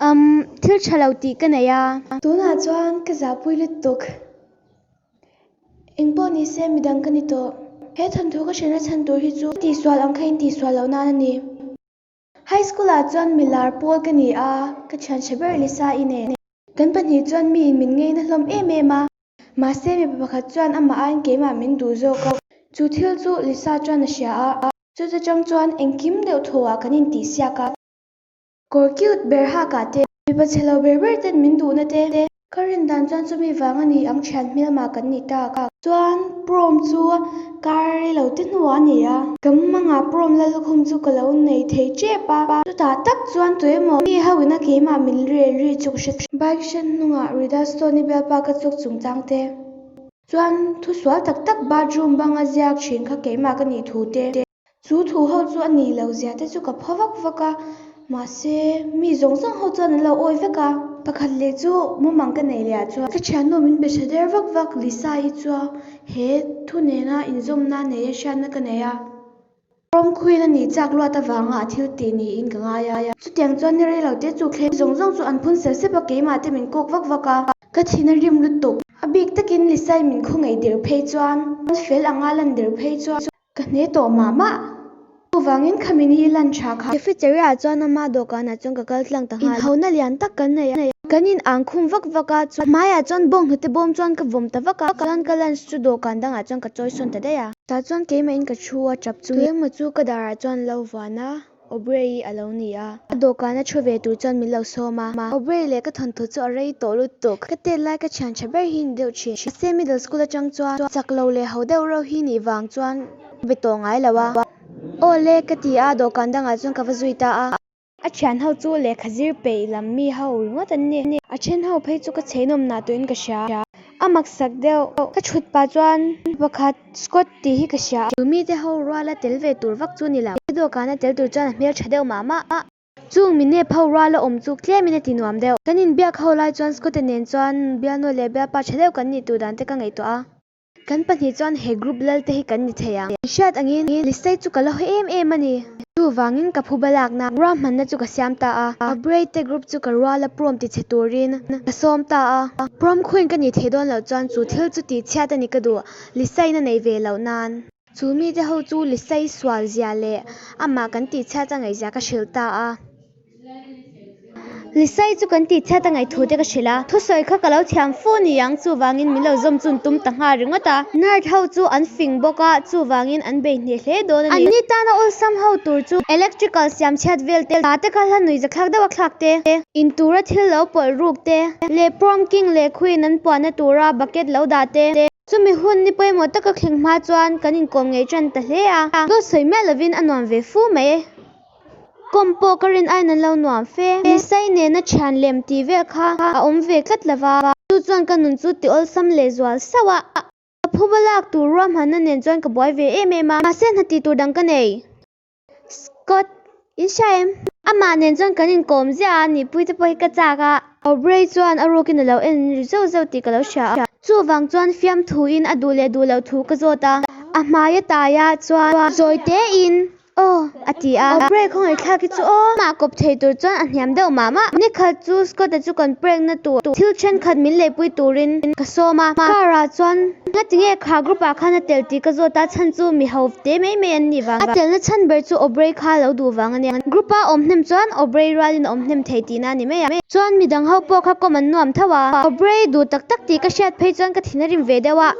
Umm, thil tha lo tih ka nei a. Tunah chuan ka zahpui lutuk. Engpawh ni se midang ka ni tawh. He thawnthu ka hrilhna chhan tur hi chu tihsual ang kha in tihsual loh nan a ni. High school ah chuan milar pawl ka ni a, ka thian hre ber Lisa i nen. Kan pahnih chuan mi in min ngeina hlawm em em a. Mahse mipa pakhat chuan amah aiin keimah min duh zawk a. Chu thil chu Lisa chuan a hria a. Chuta tang chuan engkim deuh thawhah kan intihsiak a. Kawr cute ber hakah te. Mipa chhe lo ber ber ten min duhna te. Ka rin dan chuan chumi vang a ni ang thian hmelma kan ni tak. Chuan prom chu kar rei lo te hnuah a ni a. Ka mumangah prom la lukhum chu ka lo nei thei tep a. Chutah tak chuan tuemaw mi ho ina keimah min rel ri chu ka hre thin. Bike hren hnungah Rida Stone-i bialpa ka chuk chungchang te. Chuan thusual tak tak bathroom banga ziak thin kha keimah ka nih thu te. Chu thu ho chu a nih loh zia te chu ka phaw vak vak a, mahse mi zawng zawng ho chuan an lo awi vek a. Pakhat leh chu mumang ka nei leh ah chuan ka thiannu min be tha der vak vak Lisa-i chu he thu nena inzawmna nei a hriatna ka nei a. Prom Queen a nih chak luat avanga a thil tih niin ka ngai a. Chutiang chuan ni rei lo te chu thleng zawng zawng chu an phun sep sep a, keimah te min kawk vak vak a. Ka thin a rim lutuk. A bik takin Lisa-i min khawngaih der phei chuan fel anga lan der phei chuan. Ka hne tawh mah mah. Chuvangin khami ni lan tha kha. Cafeteria ah chuan ama dawhkanah chuan ka kal tlang ta nghal. Inhona lian tak kan nei a. Kan in ang khum vak vak a, chuan hmaiah chuan bawnghnute bawm chuan ka vawm ta vak a, chuan ka lunch chu dawhkan dangah chuan ka chawi sawn ta daih a. Tah chuan keimahin ka thu a, tap chungin. Tuemaw chu ka darah chuan lo vuan a. Aubrey-i a lo ni a, a dawhkana thu ve tur chuan min lo sawm a. Aubrey leh ka thawnthu chu a rei tawh lutuk. Ka tet lai ka thian tha ber hi ni deuh thin. Mahse middle school atang chuan chak lo leh ho deuh reuh hi nih vang chuan ka be tawh ngai lo a. Aw le ka ti a, dawhkan dangah chuan ka va zui ta a. A thian ho chu lehkha zir peih lam mi ho ringawt an ni. A then ho phei chu ka chheinawm nah tawhin ka hria. A maksak deuh. Ka thut pah chuan pakhat Scott tih hi ka hria a. Chu mite ho ruala tel ve tur vak chu ni lo. He dawhkana tel tur chuan a hmel tha deuh mah mah a. Chung mi nep ho ruala awm chu tlemin a ti nuam deuh. Kan inbiak ho lai chuan Scott-a nen chuan bialnu leh bialpa tha deuh kan nih tur dan te ka ngaihtuah a. Kan pahnih chuan he group lal te hi kan ni thei ang. Min hriat angin Lisei chu ka la haw em em a ni. Chuvangin ka phuba lakna ruahmanna chu ka siam ta a. Aubrey te group chu ka ruala prom ti chhe turin ka sawm ta a. Prom queen ka nih theih dawn loh chuan chu thil chu tih chhiat a ni ka duh. Lisei na nei ve loh nan. Chu mite ho chu Lisei sual zia leh amah kan tih chhiat a ngaih zia ka hrilh ta a. Lisei chu kan tih chhiat a ngaih thu te ka hrilh a. Thusawi kha ka lo thiam fu ni ang, chuvangin min lo zawm chun tum ta nghal ringawt a. Nerd ho chu an fing bawk a, chuvangin an bei hneh hle dawn a ni. Anni tana awlsam ho tur chu electrical siam chhiat vel te, ta te kha hla nuih zathlak deuh a thlak te, in tura thil lo pawlh ruk te, leh prom king leh queen an puahna tura bucket lo dah te. Chumi hun ni pawimawh taka thleng hma chuan kan inkawm ngei tan ta hle a, dawt sawi miah lovin a nuam ve fu mai. Kawm pawh ka rin aiin an lo nuam fe. Nisai nena thian lem tih vel kha a awm ve tlat lo va, chu chuan ka nun chu ti awlsam leh zual sauh a. Ka phuba lak tur ruahmanna nen chuan ka buai ve em em a, mahse hna tih tur dang ka nei. Scott, in hria em? Amah nen chuan kan inkawm ziah a, nihpui te pawh hi ka chak a. Aubrey chuan a rukin a lo en ri zauh zauh tih ka lo hria a. Chuvang chuan fiamthuin a duh leh duh loh thu ka zawt a. A hmai a tai a, chuan zawi tein Aw, a ti a. Aubrey khawngaihthlak hi chu aw. Amah kawp thei tur chuan a hniam deuh mah mah. Nikhat chu Scott-a chu kan prank na tur thil thenkhat min leipui turin ka sawm a. Car ah chuan ngati nge kha group ah khan a tel tih ka zawt a, chhan chu mi ho te mai mai an nih vang. A telna chhan ber chu Aubrey kha lo duh vang a nia. Group a awm hnem chuan Aubrey rualin a awm hnem thei tihna a ni mai a. Chuan midang ho pawh kha kawm an nuam tho a. Aubrey duh tak tak tih ka hriat phei chuan ka thin a rim ve deuh a.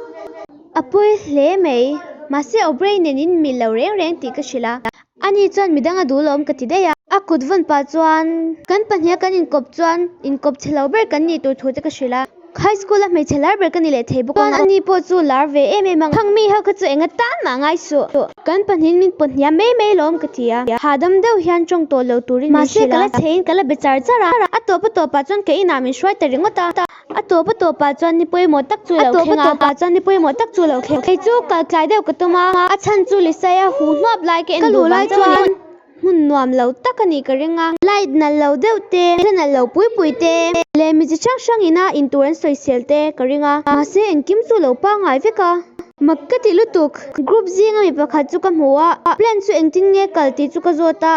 A pawi hle mai. Mahse Aubrey nen in mil lo reng reng tih ka hrilh a. Ani chuan midang a duh lawm ka ti daih a. A kut vawn pah chuan kan pahniha kan inkawp chuan inkawp chhe lo ber kan nih tur thu te ka hrilh a. High school a hmeichhe lar ber ka ni leh thei bawk ang. Chuan ani pawh chu lar ve em em ang. Khang mi ho kha chu enga tan mah ngai suh. Kan pahnihin min pawt hniam mai mai lawm ka ti a. Hahdam deuh hian tawng tawh lo turin min hrilh a. Mahse ka la chhein ka la be char char a. A tawp a tawpah chuan ka inah min hruai ta ringawt a. A tawp a tawpah chuan ni pawimawh tak chu a lo thleng a. A tawp a tawpah chuan ni pawimawh tak chu a lo thleng. Kei chu kal tlai deuh ka tum a, a chhan chu Lisai-a hu hnuap lai ka en duh vang chuan a ni. Hmun nuam lo tak a nih ka ring a, light nalh lo deuh te, thil nalh lo pui pui te leh mi chi hrang hrang ina in tur an sawisel te ka ring a, mahse engkim chu lo pangngai vek a. Mak ka ti lutuk. Group zinga mi pakhat chu ka hmu a, plan chu engtin nge kal tih chu ka zawt a.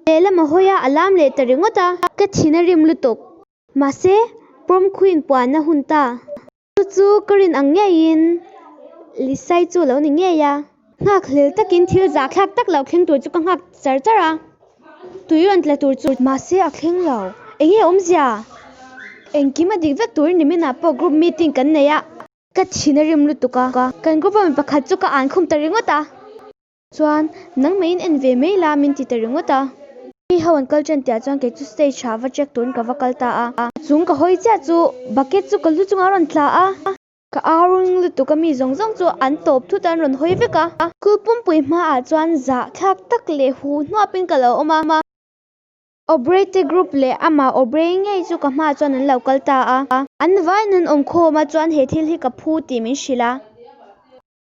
Lehlam a hawi a, a lam leh ta ringawt a. Ka thin a rim lutuk. Mahse, prom queen puanna hun ta. Chu chu ka rin ang ngeiin Lisai chu a lo ni ngei a. Nghakhlel takin thil zahthlak tak lo thleng tur chu ka nghak char char a, tui rawn tla tur chu. Mahse a thleng lo. Enge awmzia? Engkim a dik vek turin niminah pawh group meeting kan nei a. Ka thin a rim lutuk a, kan group a mi pakhat chu ka an khum ta ringawt a. Chuan nangmah in en ve mai la min ti ta ringawt a. Mi ho an kal ṭan tihah chuan kei chu stage ah va check turin ka va kal ta a. Chung ka hawi chiah chu bucket chu ka lu chungah a rawn tla a. Ka au ring lutuk a mi zawng zawng chu an tawp thut a an rawn hawi vek a. School pumpui hmaah chuan zahthlak tak leh huh hnuapin ka lo awm a. Aubrey te group leh amah Aubrey ngei chu ka hmaah chuan an lo kal ta a. An vaiin an awm khawm a chuan he thil hi ka phu tih min hrilh a.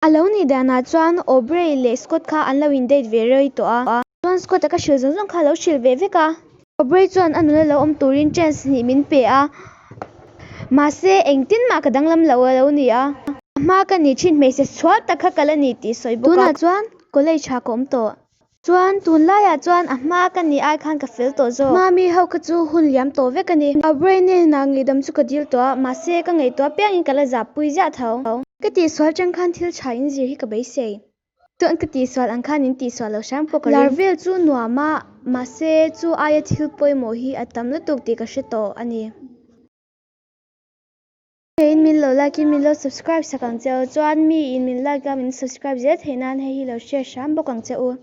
A lo nih danah chuan Aubrey leh Scott kha an lo in date ve rei tawh a. Chuan Scott a ka hrilh zawng zawng kha a lo hrilh ve vek a. Aubrey chuan a nuna lo awm turin chance hnih min pe a. Mahse engtin mah ka danglam lo a lo ni a. A hma ka nih thin hmeichhe sual tak kha ka la ni tih sawi bawk a. Tunah chuan college ah ka awm tawh. Chuan tunlaiah chuan a hma ka nih ai khan ka fel tawh zawk. Hma mi ho kha chu hun liam tawh vek a ni. Aubrey hnenah ngeihdam chu ka dil tawh a, mahse ka ngaihtuah apiangin ka la zah pui ziah tho. Ka tihsual chang khan thil tha in zir hi ka beisei. Chuan ka tihsual ang khan in tihsual lo hram pawh ka ring. Lar vel chu nuam a, mahse chu aia thil pawimawh hi a tam lutuk tih ka hre tawh a ni. Keiin min lo like in min lo subscribe sak ang che u. Chuan mi in min like a min subscribe zel theih nan hei hi lo share hram bawk ang che u.